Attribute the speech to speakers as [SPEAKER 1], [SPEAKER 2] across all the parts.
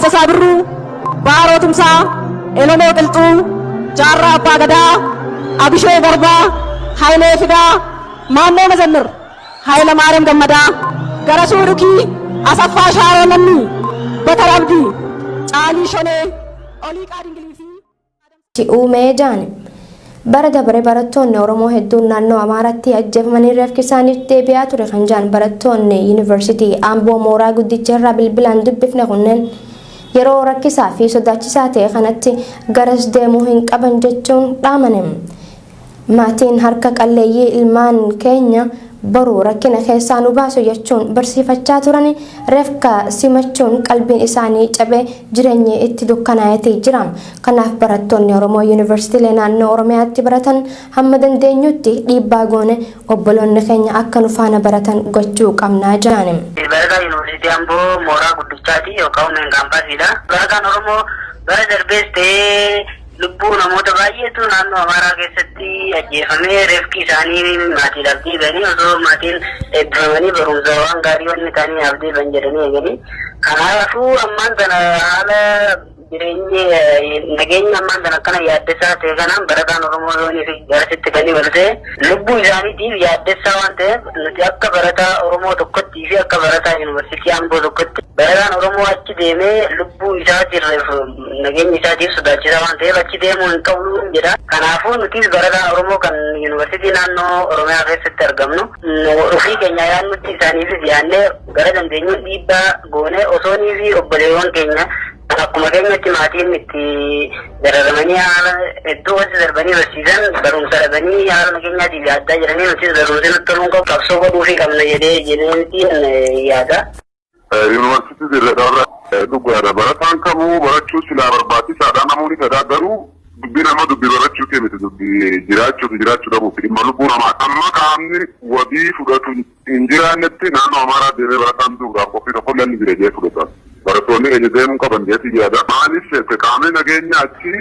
[SPEAKER 1] Taaddasaa Birruu, Baaroo Tumsaa, Elemoo Qilxuu, Jaarraa Abbaa Gadaa, Abishee Garbaa, Hayilee Fidaa, Maammoo Mazammir, Hayilamaariyaam Gammadaa, Garasuu Dhukii, Asaffaa Shaaroo Lammii, Bakar Abdii, Caalii Shonee, Oliiqaa Dingilii fi
[SPEAKER 2] uumee jaani. Bara dabre barattoonni Oromoo hedduun naannoo Amaaraatti ajjeefamanii reefki isaaniif deebi'aa ture kan jedhan barattoonni Yuunivarsiitii Amboo mooraa guddicha irraa bilbilaan dubbifne kunneen yeroo rakkisaa fi sodaachisaa ta'e kanatti garas deemuu hin qaban jechuun dhaamane. Maatiin harka qalleeyyii ilmaan keenya boru rakkina keessaa nu baasu jechuun barsiifachaa turan reefka simachuun qalbiin isaanii cabee jireenyi itti dukkanaa'eeti jira. Kanaaf barattoonni Oromoo yuunivarsiitiilee naannoo Oromiyaatti baratan hamma dandeenyutti dhiibbaa goone obboloonni keenya akka nu faana baratan gochuu qabnaa jedhan.
[SPEAKER 3] Barataa Yuunivarsiitii Amboo mooraa guddichaati yookaan main campus iidha. Barataan Oromoo bara darbees ta'ee lubbuu namoota baay'eetu naannoo Amaaraa keessatti ajjeefamee, reefki isaanii maatiidhaaf deebi'anii, osoo maatiin eebbifamanii barumsa waan gaarii wanni ta'anii deebi'an jedhanii eeganii. Kanaafuu ammaan tana haala jireenyi nageenya ammaan tana akkana yaaddessaa ta'e kanaan barataan Oromoo yoonii fi garasitti kan imalu ta'e lubbuu isaaniitiif yaaddessaa waan ta'eef, nuti akka barataa Oromoo tokkotti fi akka barataa Yuunivarsiitii Amboo tokkotti barataan Oromoo achi deemee lubbuu isaatiif, nageenya isaatiif sodaachisaa waan ta'eef achi deemuu hin qabnu jedha. Kanaafuu nutis barataan Oromoo kan yuunivarsiitii naannoo Oromiyaa keessatti argamnu ofii keenya yaadnutti isaaniifis yaadnee gara dandeenyuun dhiibbaa goonee, osoonii fi obboleewwan keenya akkuma keenyatti maatiin itti dararamanii haala hedduu keessa darbanii barsiisan barumsa dhabanii haala nageenyaatiif yaaddaa jiranii, nutis barumsi nutti toluun qabu, qabsoo godhuufii qabna jedhee jedheentiin yaada.
[SPEAKER 4] Yuunivarsiitii Dirree Dhawarraa dhugaadha. Barataan kamuu barachuu silaa barbaachisaadha. Namoonni fedhaa garuu dubbii nama dubbii barachuu kee miti, dubbii jiraachuu fi jiraachuu dhabuuf dhimma lubbuu namaa. Amma qaamni wabii fudhatu hin jiraannetti naannoo Amaaraa deemee barataan duudhaaf qophii tokko illee ni jira jee fudhatan. Barattoonni keenya deemuu qaban jeetii yaada. Maaliif qaamni nageenya achi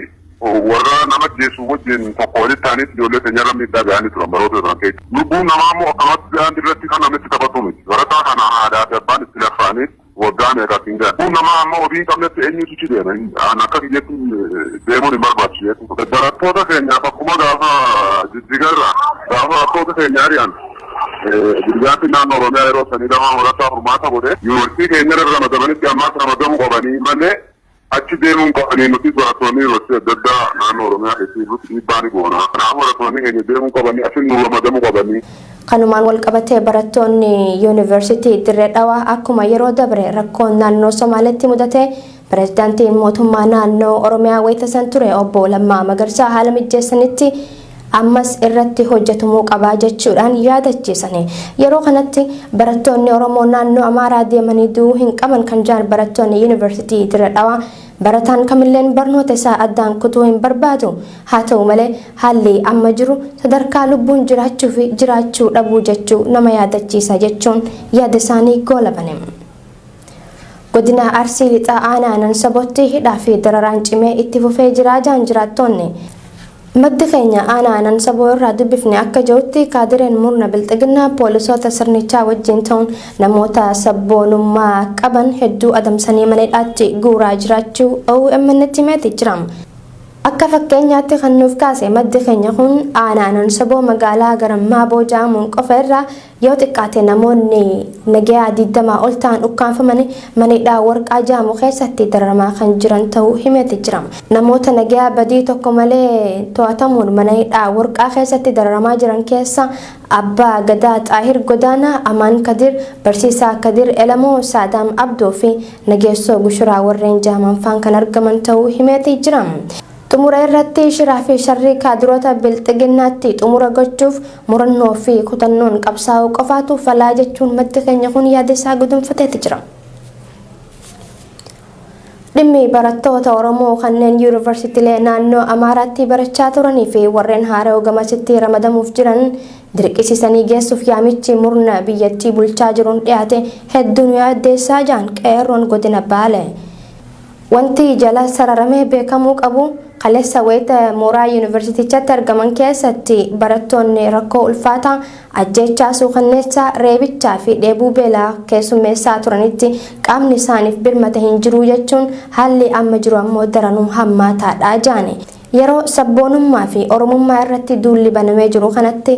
[SPEAKER 4] warra nama ajjeesu wajjin tokko walitti ta'anii ijoollee keenyarra miidhaa ga'anii turan baroota turan keessa. Lubbuun namaa immoo akkanumatti daandii irratti kan namni itti taphatu miti. Barataa kana aadaa fi abbaan itti laffaanii waggaa meeqa ittiin gahan. Lubbuun namaa amma wabii hin qabnetti eenyutu ci deema? An akka kiyyatti deemuun hin barbaachisu. Barattoota keenyaaf akkuma gaafa Jijjigarraa gaafa barattoota keenya ari'an Pirezidaantiin naannoo Oromiyaa yeroo sanii lama barataa furmaata godhe, yuunivarsiitii keenya irra ramadamanitti ammaas ramadamuu qabanii malee achi deemuun qabanii. Nuti barattoonni yuunivarsiitii adda addaa naannoo Oromiyaa keessatti jirrutti dhiibbaa ni goona. Kanaafuu barattoonni keenya deemuu qabanii, asin nu ramadamuu qabanii.
[SPEAKER 2] Kanumaan walqabatee barattoonni Yuunivarsiitii Dirree Dhawaa akkuma yeroo dabre rakkoon naannoo Somaaleetti mudate pireezidaantiin mootummaa naannoo Oromiyaa wayitasan ture obbo Lammaa Magarsaa haala mijjeessanitti ammas irratti hojjetamuu qabaa jechuudhaan yaadachiisani. Yeroo kanatti barattoonni Oromoo naannoo Amaaraa deemanii du'uu hin qaban kan jedhan barattoonni Yuunivarsiitii Dirree Dhawaa, barataan kamilleen barnoota isaa addaan kutuu hin barbaadu. Haa ta'u malee haalli amma jiru sadarkaa lubbuun jiraachuu fi jiraachuu dhabuu jechuu nama yaadachiisa jechuun yaada isaanii goolabani. Godina Arsii Lixaa aanaa Nansabotti hidhaa fi dararaan cimee itti fufee jiraa jaan jiraattoonni. Maddi keenya aanaa Nansaboo irraa dubbifne akka jirutti, kaadireen murna bilxiginnaa poolisoota sirnichaa wajjin ta'uun namoota sabboonummaa qaban hedduu adamsanii mana hidhaatti guuraa jiraachuu OMN tti himeeti jira. Akka fakkeenyaatti kan nuuf kaase maddi keenya kun, aanaa Nansaboo magaalaa Garammaaboo jedhamuun qofa irraa yoo xiqqaate namoonni nagayaa 20 ol ta'an ukkaanfamanii mana hidhaa Warqaa jedhamu keessatti dararamaa kan jiran ta'uu himeeti jira. Namoota nagayaa badii tokko malee to'atamuun mana hidhaa Warqaa keessatti dararamaa jiran keessa Abbaa Gadaa Xaahir Godaanaa, Amaan Kadir, Barsiisaa Kadir Elamoo, Saadaam Abdoo fi Nageessoo Gushuraa warreen jaaman faan kan argaman ta'uu himeeti jira. Xumura irratti shiraa fi sharrii kaadiroota bilxiginnaatti xumura gochuuf murannoo fi kutannoon qabsaa'uu qofaatu falaa jechuun maddi keenya kun yaada isaa gudunfateeti jira. Dhimmi barattoota Oromoo kanneen yuunivarsiitiilee naannoo Amaaraatti barachaa turanii fi warreen haara'oo gamasitti ramadamuuf jiran dirqisiisanii geessuuf yaamichi murna biyyattii bulchaa jiruun dhiyaate hedduu nu yaaddeessaa jaan qeerroon godina Baale. Wanti jala sararamee beekamuu qabu kaleessa wayita mooraa yuunivarsiitichatti argaman keessatti barattoonni rakkoo ulfaataa ajjeechaa suukanneessaa reebichaa fi dheebuu beelaa keessummeessaa turanitti qaamni isaaniif birmate hin jiru jechuun haalli amma jiru ammoo daranuu hammaataadha jaani. Yeroo sabboonummaa fi Oromummaa irratti duulli banamee jiru kanatti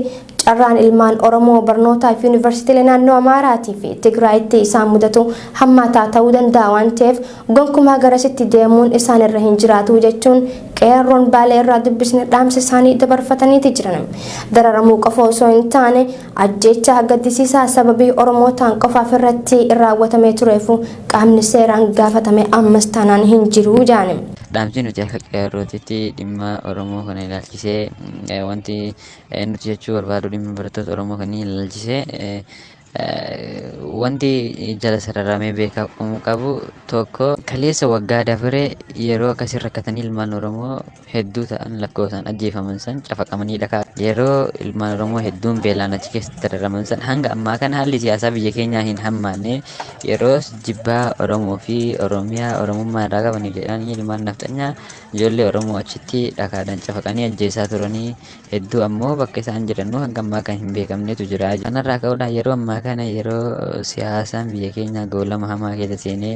[SPEAKER 2] carraan ilmaan Oromoo barnootaaf yuunivarsiitiilee naannoo Amaaraatii fi Tigraayitti isaan mudatu hammaataa ta'uu danda'a waan ta'eef gonkumaa garasitti deemuun isaan irra hin jiraatu jechuun qeerroon Baalee irraa dubbisne dhaamsa isaanii dabarfataniiti jiran. Dararamuu qofa osoo hin taane ajjeechaa gaddisiisaa sababii Oromoo ta'an qofaaf irratti raawwatamee tureefu qaamni seeraan gaafatame ammas taanaan hin jiru jaani.
[SPEAKER 5] Dhaamsi nuti akka qeerrootitti dhimma Oromoo kana ilaalchisee wanti nuti jechuu barbaadu dhimma barattoota Oromoo kana ilaalchisee wanti jala sararamee beekamuu qabu tokko kaleessa waggaa dabre yeroo akkasii rakkatanii ilmaan Oromoo hedduu ta'an lakkoofsaan ajjeefaman san cafaqamanii dhakaa yeroo ilmaan Oromoo hedduun beelaan achi keessatti dararaman san hanga ammaa kana haalli siyaasaa biyya keenyaa hin hammaanne yeroo jibbaa Oromoo fi Oromiyaa Oromummaa irraa qabaniif jedhanii ilmaan nafxanyaa ijoollee Oromoo achitti dhakaadhaan cafaqanii ajjeesaa turanii hedduu ammoo bakka isaan jiranuu hanga ammaa kan hin beekamnetu jira. Kanarraa ka'uudhaan yeroo ammaa kana yeroo siyaasaan biyya keenyaa goolama hamaa keessa seenee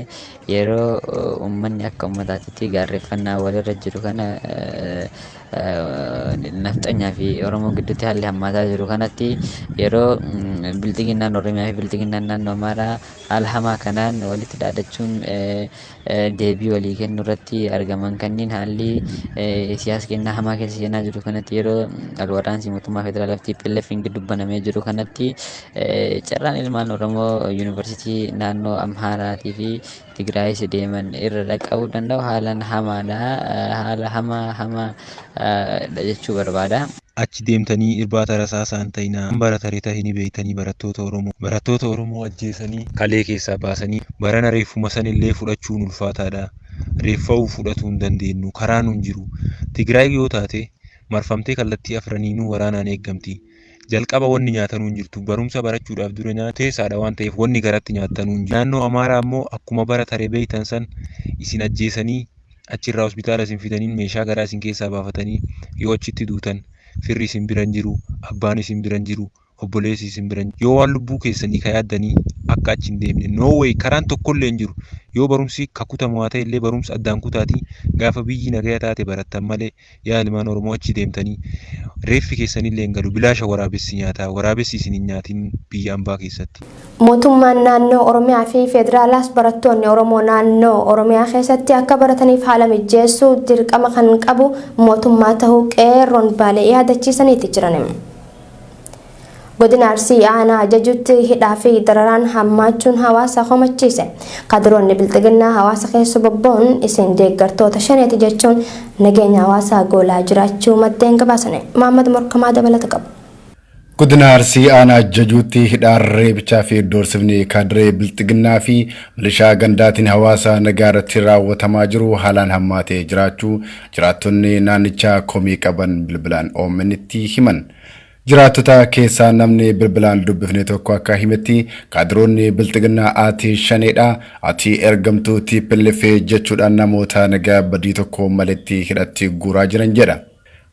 [SPEAKER 5] yeroo uummanni akka uummataatti gaarreeffannaa walirra jiru kana nafxanyaa fi Oromoo gidduutti haalli hammaataa jiru kanatti yeroo bilxiginnaan Oromiyaa fi bilxiginnaan naannoo Amaaraa haala hamaa kanaan walitti dhaadachuun deebii walii kennuu irratti argaman kanneen haalli siyaasa kennaa hamaa keessa seenaa jiru kanatti yeroo alwaraansi mootummaa federaalaa fi TPLF gidduu banamee jiru kanatti carraan ilmaan Oromoo yuunivarsiitii naannoo Amhaaraatii fi Tigraayis deeman irra dhaqqabuu danda'u haalaan hamaadha. Haala hamaa hamaa jechuu barbaada.
[SPEAKER 6] Achi deemtanii irbaata rasaasaan ta'inaa bara taree ta'anii beektanii barattoota Oromoo barattoota Oromoo ajjeesanii kalee keessaa baasanii barana reeffuma sanillee fudhachuun ulfaataadha. Reeffa'uu fudhatuu hin dandeenyu karaan hin jiru. Tigraay yoo taate marfamtee kallattii afraniinuu waraanaan eeggamti. Jalqaba wanni nyaatanuu hin jirtu barumsa barachuudhaaf dura nyaata waan ta'eef wanni garatti nyaatanuu hin jiru. Naannoo Amaaraa immoo akkuma bara taree beektan san isin ajjeesanii achirraa hospitaala isin fidanii meeshaa garaa isin keessaa baafatanii yoo achitti duutan firri isin bira hin jiru, abbaan isin bira hin jiru, obboleessi isin bira hin jiru. Yoo waan lubbuu keessanii ka yaaddanii akka achi hin deemne no way karaan tokkollee hin jiru. Yoo barumsi kakutamu haa ta'e illee barumsa addaan kutaatii gaafa biyyi nagaya taate barattan malee yaa ilmaan Oromoo achi deemtanii reeffi keessanillee hin galu bilaasha waraabessi nyaataa waraabessi isin hin nyaatin biyya ambaa keessatti.
[SPEAKER 2] Mootummaan naannoo Oromiyaa fi Federaalaas barattoonni Oromoo naannoo Oromiyaa keessatti akka barataniif haala mijeessuu dirqama kan qabu mootummaa ta'uu qeerroon Baalee yaadachiisaniiti jiran. Godina Arsii aanaa Ajajuutti hidhaa fi dararaan hammaachuun hawaasa komachiise. Kadiroonni bilxiginnaa hawaasa keessa bobba'uun isin deeggartoota shaneeti jechuun nageenya hawaasaa goolaa jiraachuu maddeen gabaasane. Mahammad Morkamaa dabalata qabu.
[SPEAKER 7] Godina Arsii aanaa Ajajuutti hidhaan reebichaa fi doorsifni kaadiree bilxiginnaa fi milishaa gandaatiin hawaasa nagaa irratti raawwatamaa jiru haalaan hammaatee jiraachuu jiraattonni naannichaa komii qaban bilbilaan OMN'tti himan. Jiraattota keessaa namni bilbilaan dubbifne tokko akka himetti kaadiroonni bilxiginnaa ati shaneedha ati ergamtuu TPLF jechuudhaan namoota nagaa badii tokko maletti hidhatti guuraa jiran jedha.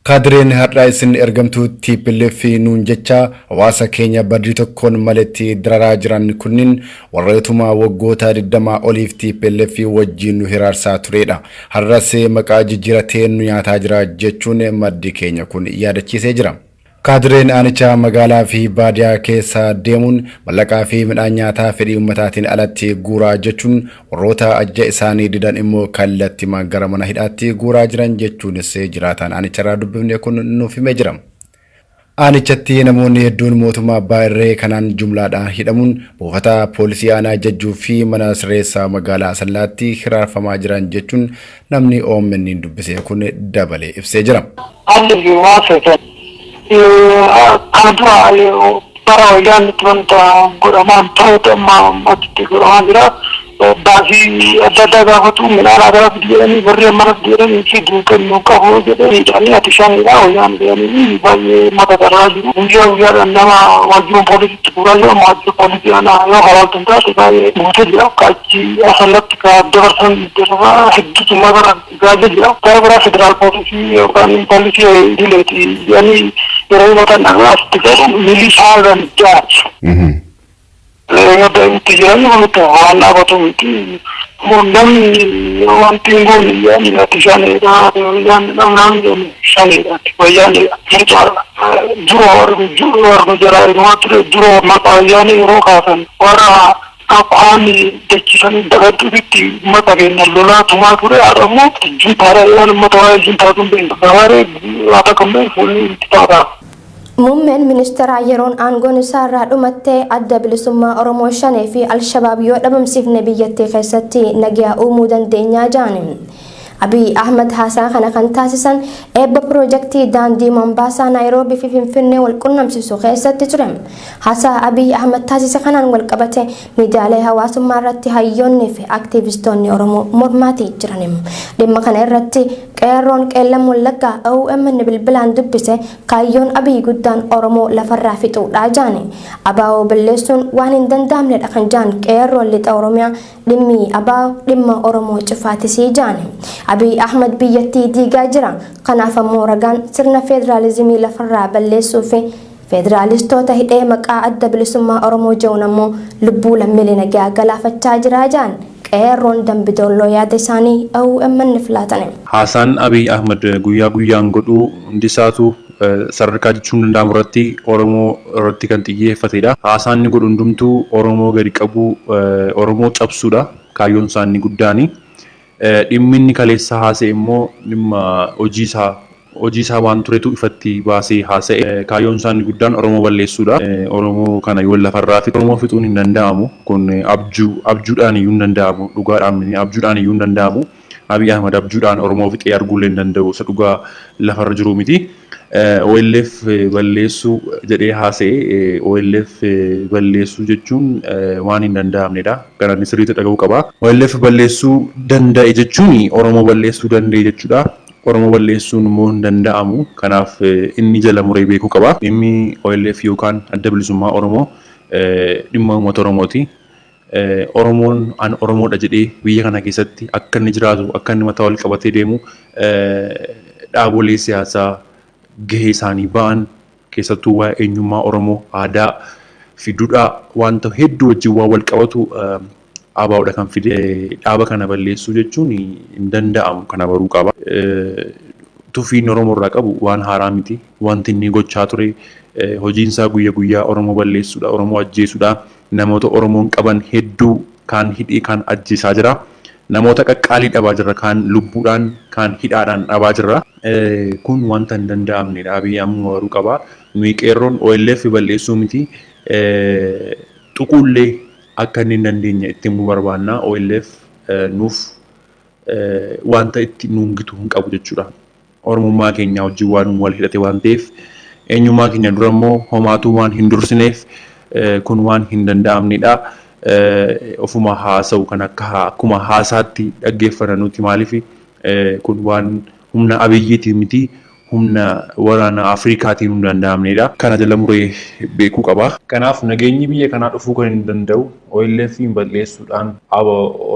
[SPEAKER 7] Kaadireen har'a isin ergamtuu TPLF nuun jecha hawaasa keenya badii tokkoon maletti dararaa jiran kunniin warreetuma waggoota 20 oliif TPLF wajjin nu hiraarsaa turedha. Har'as maqaa jijjiiratee nu nyaataa jira jechuun maddi keenya kun yaadachiisee jira. Kaadireen aanichaa magaalaa fi baadiyaa keessa deemuun mallaqaa fi midhaan nyaataa fedhii uummataatiin alatti guuraa jechuun warroota ajaja isaanii didan immoo kallattii gara mana hidhaatti guuraa jiran jechuunis jiraataan aanicharraa dubbifne kun nuuf himee jira. Aanichatti namoonni hedduun mootummaa abbaa irree kanaan jumlaadhaan hidhamuun buufata poolisii aanaa Jajjuu fi mana sirreessaa magaalaa Asallaatti hiraarfamaa jiran jechuun namni OMN dubbise kun dabalee ibsee jira.
[SPEAKER 8] Haalli jirumaa feetan kana dura bara wayyaanitti wanta godhamaan ta'utu amma ammatti godhamaa jira. Baasii adda addaa gaafatu, midhaan aadaa fidi jedhanii, birrii ammana fidi jedhanii fi kennuu qabu jedhanii jedhanii ati shanidha wayyaan jedhanii baay'ee mata darraa jiru. Guyyaa guyyaadhaan nama waajjira poolisiitti guuraa jiru, waajjira poolisii ana yoo hawaaltu taate baay'ee guutee jira. Achi asallatti ka dabarsan dirraa hedduutu mata gaajee jira. Gara biraa federaal poolisii yookaan poolisii idileeti jedhanii yeroo himatan asitti garuu milishaadhaan jaarsu. Itti jiran walitti waan dhaabatu miti. Namni wanti hin goone yaani ati shanidha namni shanidha wayyaanidha mucaadha. Dura warra jara eegamaa ture, dura maqaa wayyaanee yeroo kaasan warra afaan dachisanii dagadhuutti uummata keenya lolaa tumaa ture. Har'a immoo juntaadha waan uummata waa'ee juntaa sun beeku. Gabaaree waa takka hin fuulli itti taata.
[SPEAKER 2] Muummeen ministeeraa yeroon aangoon isaa irraa dhumattee Adda Bilisummaa Oromoo Shanee fi Alshabaab yoo dhabamsiifne biyyattii keessatti nagaa uumuu dandeenyaa jedhan. Abiy Ahmad haasaa kana kan taasisan eebba piroojeektii daandii Mombaasaa, Naayiroobii fi Finfinnee wal qunnamsiisu keessatti ture. Haasaa Abiy Ahmad taasise kanaan wal qabate miidiyaalee hawaasummaa irratti hayyoonnii fi aktiivistoonni Oromoo mormaatii jiran. Dhimma kana irratti qeerroon Qeellam Wallaggaa OMN bilbilaan dubbise kaayyoon Abiy guddaan Oromoo lafarraa fixuudha jaani. ABO balleessuun waan hin danda'amnedha kan jaan qeerroon lixa Oromiyaa, dhimmi ABO dhimma Oromoo cufaatisii jaani. Abiy Ahmad biyyattii diigaa jira. Kanaaf ammoo ragaan sirna federaalizimii lafarraa balleessuu fi federaalistoota hidhee maqaa Adda Bilisummaa Oromoo jedhuun ammoo lubbuu lammiilee nagaa galaafachaa jira jaan qeerroon Dambidolloo yaada isaanii OMN filatane.
[SPEAKER 6] Haasaan Abiy Ahmad guyyaa guyyaan godhu hundisaatu sadarkaa jechuun danda'amu irratti Oromoo irratti kan xiyyeeffatedha. Haasaan inni godhu hundumtuu Oromoo gadi qabuu, Oromoo cabsuudha. Kaayyoon isaa inni guddaani. Dhimmi inni kaleessa haasa'e immoo dhimma hojii isaa waan turetu ifatti baasee haasa'e. Kaayyoon isaa inni guddaan Oromoo balleessuudha. Oromoo kana yoo lafarraa fixu, Oromoo fixuun hin danda'amu. Kun abjuu abjuudhaan iyyuu hin danda'amu. Dhugaadhaan abjuudhaan iyyuu hin danda'amu. Abiy Ahmad abjuudhaan Oromoo fixee arguullee hin danda'u. Isa dhugaa lafarra jiru miti. OLF balleessuu jedhee haasa'e. OLF balleessuu jechuun waan hin danda'amnedha. Kana inni sirriitti dhaga'uu qaba. OLF balleessuu danda'e jechuun Oromoo balleessuu danda'e jechuudha. Oromoo balleessuun immoo hin danda'amu. Kanaaf inni jala muree beekuu qaba. Dhimmi OLF yookaan Adda Bilisummaa Oromoo dhimma uummata Oromooti. Oromoon an Oromoodha jedhee biyya kana keessatti akka inni jiraatu, akka inni mataa wal qabatee deemu, dhaabolee siyaasaa gahee isaanii ba'an, keessattuu waa'ee eenyummaa Oromoo, aadaa fi duudhaa wanta hedduu wajjin waan wal qabatu ABOdha kan fide. Dhaaba kana balleessuu jechuun hin danda'amu, kana baruu qaba. Tufiin Oromoo irraa qabu waan haaraa miti. Wanti inni gochaa ture hojiin isaa guyya guyyaa Oromoo balleessuudha, Oromoo ajjeesuudha. Namoota Oromoon qaban hedduu kaan hidhee kaan ajjeesaa jira. Namoota qaqqaalii dhabaa jirra, kaan lubbuudhaan, kaan hidhaadhaan dhabaa jirra. Kun wanta hin danda'amnedha. Abiy amma baruu qaba. Nuyi qeerroon OLF balleessuu miti, tuquullee akka inni hin dandeenye itti himuu barbaanna. OLF nuuf wanta itti nuun gitu hin qabu jechuudha. Oromummaa keenya wajjin waan wal hidhate waan ta'eef, eenyummaa keenya dura immoo homaatuu waan hin dursineef, kun waan hin danda'amnedha. Ofuma haasa'u kan akka akkuma haasaatti dhaggeeffanna nuti. Maaliif, kun waan humna Abiyyiitiin miti, humna waraana Afrikaatiin hin danda'amnedha. Kana jala muree beekuu qaba. Kanaaf nageenyi biyya kanaa dhufuu kan hin danda'u OLF balleessuudhaan,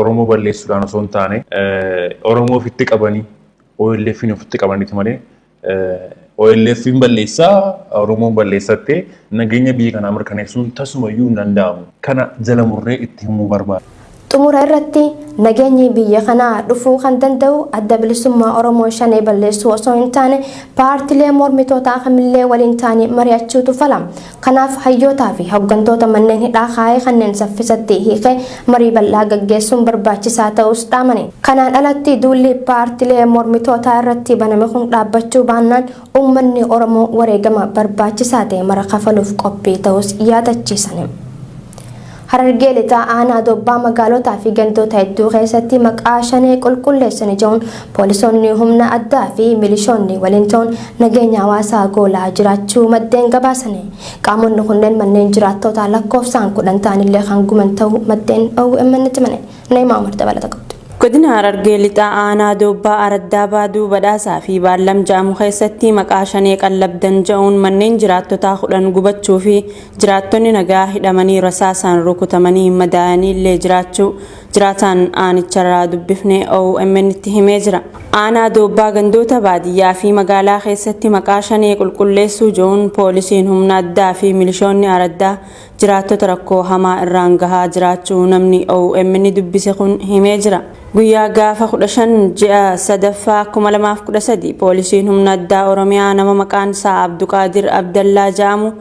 [SPEAKER 6] Oromoo balleessuudhaan osoo hin taane, Oromoo ofitti qabanii OLF ofitti qabaniiti malee, OLF balleessaa Oromoon balleessattee nageenya biyya kanaa mirkaneessuun tasumayyuu hin danda'amu. Kana jala murree itti himuu barbaada.
[SPEAKER 2] Xumura irratti nageenyi biyya kanaa dhufuu kan danda'u Adda Bilisummaa Oromoo Shanee balleessuu osoo hin taane, paartilee mormitootaa kamillee waliin taane mari'achuutu fala. Kanaaf hayyootaa fi hooggantoota manneen hidhaa kaa'ee kanneen saffisatti hiikee marii bal'aa gaggeessuun barbaachisaa ta'us dhaamani. Kanaan alatti duulli paartilee mormitootaa irratti baname kun dhaabbachuu baannaan uummanni Oromoo wareegama barbaachisaa ta'e mara kafaluuf qophii ta'us yaadachiisani. Harargee Lixaa Aanaa Dobbaa magaalotaa fi gandoota hedduu keessatti maqaa shanee qulqulleessanii jiruun poolisoonni humna addaa fi milishoonni waliin ta'uun nageenya hawaasaa goolaa jiraachuu maddeen gabaasani. Qaamonni kunneen manneen jiraattootaa lakkoofsaan 10 ta'anillee kan guban ta'uu maddeen OMN tti himani. Na'imaa Umar dabalata qabdi.
[SPEAKER 9] Godina Harargee Lixaa Aanaa Doobbaa Araddaa Baaduu Badhaasaa fi Baallam ja'amu keessatti maqaa shanee qallabdan ja'uun manneen jiraattotaa 10 gubachuu fi jiraattonni nagaa hidhamanii rasaasaan rukutamanii madaayaniillee jiraachuu jiraataan aanicharraa dubbifne OMN tti himee jira. Aanaa Doobbaa gandoota baadiyyaa fi magaalaa keessatti maqaa shanee qulqulleessuu ja'uun poolisiin humna addaa fi milishoonni araddaa jiraattota rakkoo hamaa irraan gahaa jiraachuu namni OMN dubbise kun himee jira. Guyyaa gaafa 15 ji'a 3ffaa 2013 poolisiin humna addaa Oromiyaa nama maqaan isaa Abduqaadir Abdallaa ja'amu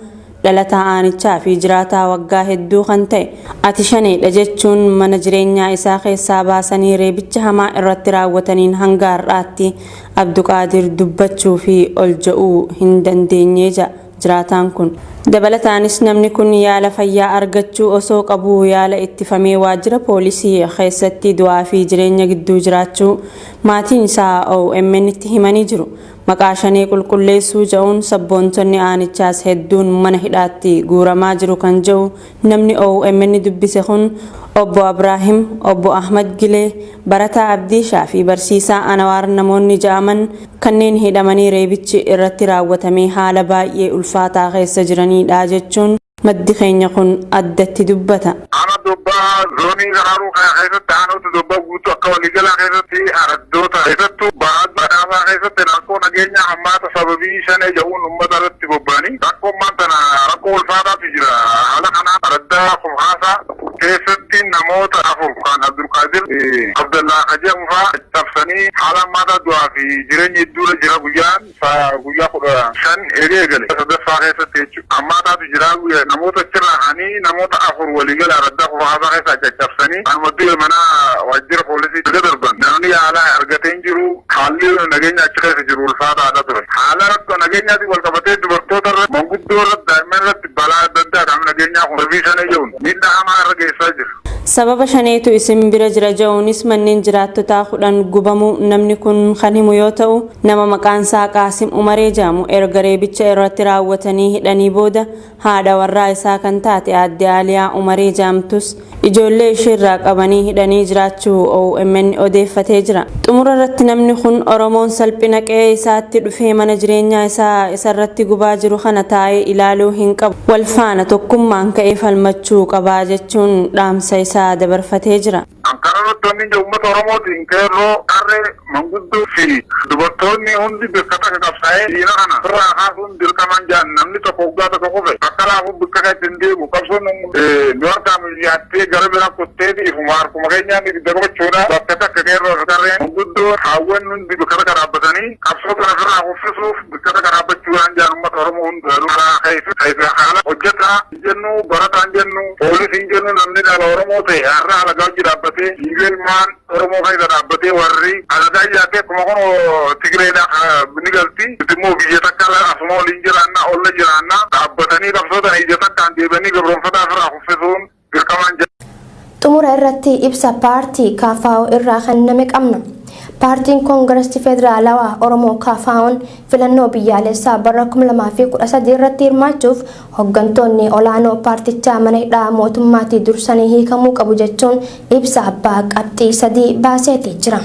[SPEAKER 9] dhalataa aanichaa fi jiraataa waggaa hedduu kan ta'e ati shaneedha jechuun mana jireenyaa isaa keessaa baasanii reebicha hamaa irratti raawwataniin hanga har'aatti Abduqaadir dubbachuu fi ol ja'uu hin dandeenye ja'a jiraataan kun. Dabalataanis namni kun yaala fayyaa argachuu osoo qabuu yaala ittifamee waajjira poolisii keessatti du'aa fi jireenya gidduu jiraachuu maatiin isaa OMN tti himanii jiru. Maqaa shanee qulqulleessuu ja'uun sabboontonni aanichaas hedduun mana hidhaatti guuramaa jiru kan ja'u namni OMN dubbise kun Obbo Abraahim, Obbo Ahmad Gilee, Barataa Abdiishaa fi Barsiisaa Anawaar namoonni ja'aman kanneen hidhamanii reebichi irratti raawwatamee haala baay'ee ulfaataa keessa jiraniidha jechuun maddi keenya kun addatti dubbata.
[SPEAKER 4] Aanaa Dobbaa zoonii Saraaruu kana keessatti aanoota Dobbaa guutuu akka waliigalaa keessatti araddoota keessattuu baha badhaasaa keessatti rakkoo nageenyaa hammaata sababii shanee ja'uun uummata irratti bobba'anii rakkoo ammaan tana rakkoo ulfaataatu jira. Haala kanaan araddaa Kumhaasaa keessatti namoota 4 kan Abdulqaadir Abdallaa ka jedhamu fa'aa cabsanii haala hammaataa du'aa fi jireenya hedduurra jira guyyaan guyyaa 15 eega eegale sadaffaa keessatti jechuudha. Hammaataatu jira namoota achirraa ka'anii namoota 4 waliigala araddaa Kumhaasaa keessaa caccabsanii anuma du'e mana waajjira poolisii erga darban namni yaala argatee hin jiru haalli nageenya achi keessa jiru ulfaataadha ture. Haala rakkoo nageenyaatiin wal qabatee dubartoota irratti manguddoo irratti daa'imman irratti balaa adda addaa qaamni nageenyaa kun sababii shanee jedhuun miidhaa hamaa irra geessisaa jira.
[SPEAKER 9] Sababa shaneetu isin bira jira ja'uunis manneen jiraattotaa 10 gubamuu namni kun kan himu yoo ta'u, nama maqaan isaa Qaasim Umaree ja'amu erga reebicha irratti raawwatanii hidhanii booda haadha warraa isaa kan taate aadde Aaliyaa Umaree ja'amtus ijoollee isheerraa qabanii hidhanii jiraachuu OMN odeeffatee jira. Xumura irratti namni kun Oromoon salphina qe'ee isaatti dhufee mana jireenyaa isaa isarratti gubaa jiru kana taa'ee ilaaluu hin qabu. Wal faana tokkummaan ka'ee falmachuu qaba jechuun dhaamsa isaa dabarfatee jira.
[SPEAKER 4] Kan kana irratti wanni ijoo uummata Oromootiin qeerroo, qarree, manguddoo fi dubartoonni hundi bakka takka qabsaa'ee diina kana ofirraa kaasuun dirqamaan ja'an namni tokko hoggaa tokko kufe bakka laafu bakka keetti hin deebi'u qabsoon nu harkaa milyaattee gara biraa kutteeti ifuma harkuma keenyaan ibidda qabachuudha bakka takka qeerroo fi qarreen manguddoo haawwan hundi bakka takka dhaabbatanii qabsoo kana ofirraa kuffisuuf bakka takka dhaabbachuudhaan ja'an uummata Oromoo hunda karaa keessa keessa haala hojjetaa hin jennu barataa hin jennu poolisii hin jennu namni dhala Oromoo ta'e har'a alagaa hojii dhaabbatee dhiiga ilmaan Oromoo keessa dhaabbatee warri alagaa ijaartee akkuma kun Tigreedha ni galti. Nuti immoo biyya takka asuma waliin jiraanna olla jiraanna dhaabbatanii qabsoo tana ija takkaan deebi'anii gabroonfataa ofirraa kuffisuun dirqamaan jira.
[SPEAKER 2] Xumura irratti ibsa paartii KFO irraa kenname qabna. Paartiin Koongirasii Federaalawaa Oromoo KFOn filannoo biyyaalessaa bara 2013 irratti hirmaachuuf hoggantoonni olaanoo paartichaa mana hidhaa mootummaatii dursanii hiikamuu qabu jechuun ibsa abbaa qabxii 3 baaseeti jira.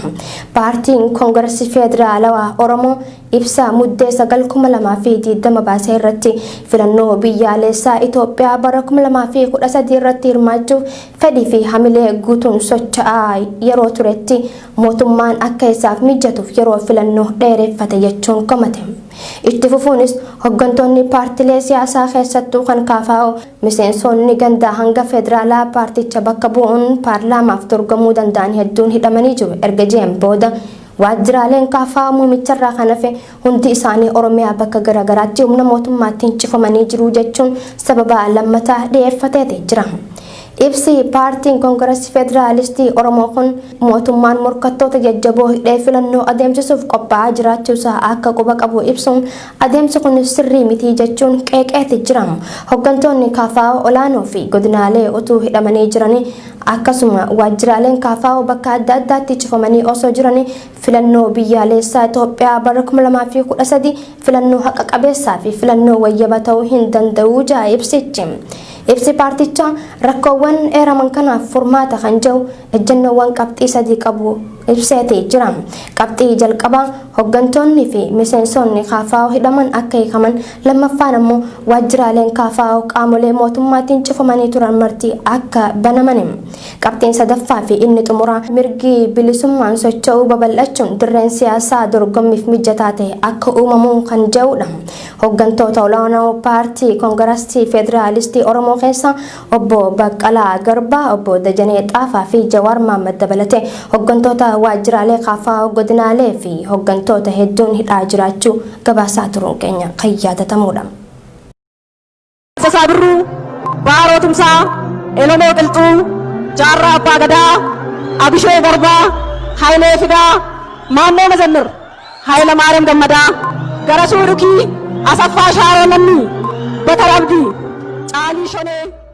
[SPEAKER 2] Paartiin Koongirasii Federaalawaa Oromoo ibsa Muddee 9, 2020 baase irratti filannoo biyyaalessaa Itoophiyaa bara 2013 irratti hirmaachuuf fedhii fi hamilee guutuun socho'aa yeroo turetti mootummaan akka isaaf mijatuuf yeroo filannoo dheereffate jechuun komate. Itti fufuunis hoggantoonni paartilee siyaasaa keessattuu kan KFO miseensonni gandaa hanga federaalaa paarticha bakka bu'uun paarlaamaaf dorgomuu danda'an hedduun hidhamanii jiru erga jeen booda waajjiraaleen KFO muumicharraa kan hafe hundi isaanii Oromiyaa bakka garaagaraatti humna mootummaatiin cufamanii jiru jechuun sababa lammataa dhiyeeffateeti jira. Ibsi paartiin Koongiresii Federaalistii Oromoo kun mootummaan morkattoota jajjaboo hidhee filannoo adeemsisuuf qophaa'aa jiraachuusaa akka quba qabu ibsuun adeemsi kun sirrii miti jechuun qeeqeeti jira. Hooggantoonni KFO olaanoo fi godinaalee utuu hidhamanii jiranii akkasuma waajjiraaleen KFO bakka adda addaatti cufamanii osoo jiranii filannoo biyyaalessaa Itoophiyaa bara 2013 filannoo haqa qabeessaa fi filannoo wayyaba ta'uu hin danda'u jaa ibsichi. Ibsi paartichaa rakkoowwan eeraman kanaaf furmaata kan jiru ejjennoowwan qabxii sadii qabu ibseetee jira. Qabxii jalqabaa hooggantoonni fi miseensonni KFO hidhaman akka hiikaman, lammaffaan ammoo waajjiraaleen KFO qaamolee mootummaatiin cufamanii turan marti akka banaman. Qabxiin sadaffaa fi inni xumuraa mirgi bilisummaan socho'uu babal'achuun dirreen siyaasaa dorgommiif mijataa ta'e akka uumamu kan jedhudha. Hooggantoota olaanoo paartii Koongiresii Federaalistii Oromoo keessa obbo Baqqalaa Garbaa, obbo Dajanee Xaafaa fi Jawaar Mahaammad dabalatee hooggantoota waajjiraalee KFO godinaalee fi hooggantoota hedduun hidhaa jiraachuu gabaasaa turuun keenya kan yaadatamudha.
[SPEAKER 1] Taaddasaa Birruu, Baaroo Tumsaa, Elemoo Qilxuu, Jaarraa Abbaa Gadaa, Abishee Garbaa, Hayilee Fidaa, Maannoo Mazammir, Hayila Maariyaam Gammadaa, Garasuu Dhukii, Asaffaa Shaaroo Lammii, Batar Abdii, Caalii Shonee.